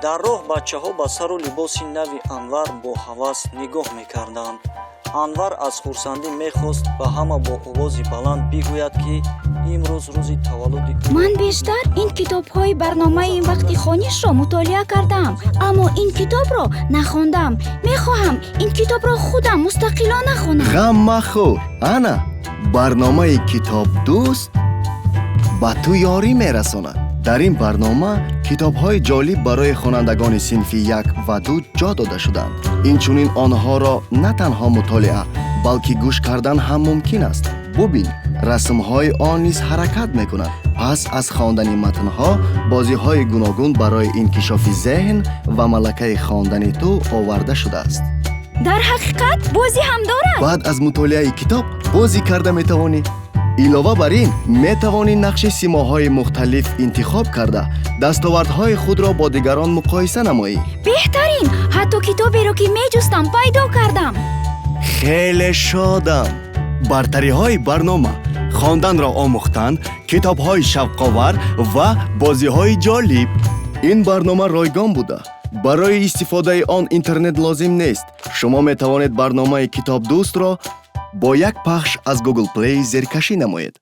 Дар роҳ бачаҳо ба сару либоси нави Анвар бо ҳавас нигоҳ мекарданд. Анвар аз хурсандӣ мехост ба ҳама бо овози баланд бигӯяд, ки имрӯз рӯзи таваллуди ӯ. Ман бештар ин китобҳои барномаи вақти хонишро мутолиа кардам, аммо ин китобро нахондам. Мехоҳам ин китобро худам мустақилона хонам. Ғам махӯр, ана барномаи «Китобдӯст» ба ту ёрӣ мерасонад. Дар ин барнома китобҳои ҷолиб барои хонандагони синфи 1 ва 2 ҷо дода шуданд. Инчунин онҳоро на танҳо мутолиа, балки гӯш кардан ҳам мумкин аст. Бубин, расмҳои он низ ҳаракат мекунад. Пас аз хондани матнҳо бозиҳои гуногун барои инкишофи зеҳн ва малакаи хондани ту оварда шудааст. Дар ҳақиқат, бозӣ ҳам дорад? Баъд аз мутолиаи китоб бозӣ карда метавонӣ. Илова бар ин, метавонӣ нақши симоҳои мухталиф интихоб карда, дастовардҳои худро бо дигарон муқоиса намоӣ. Беҳтарин! Ҳатто китоберо, ки меҷустам, пайдо кардам. Хеле шодам. Бартариҳои барнома: хонданро омӯхтан, китобҳои шавқовар ва бозиҳои ҷолиб. Ин барнома ройгон буда, барои истифодаи он интернет лозим нест. Шумо метавонед барномаи «Китобдӯстро» бо як пахш аз Google Play зеркашӣ намоед.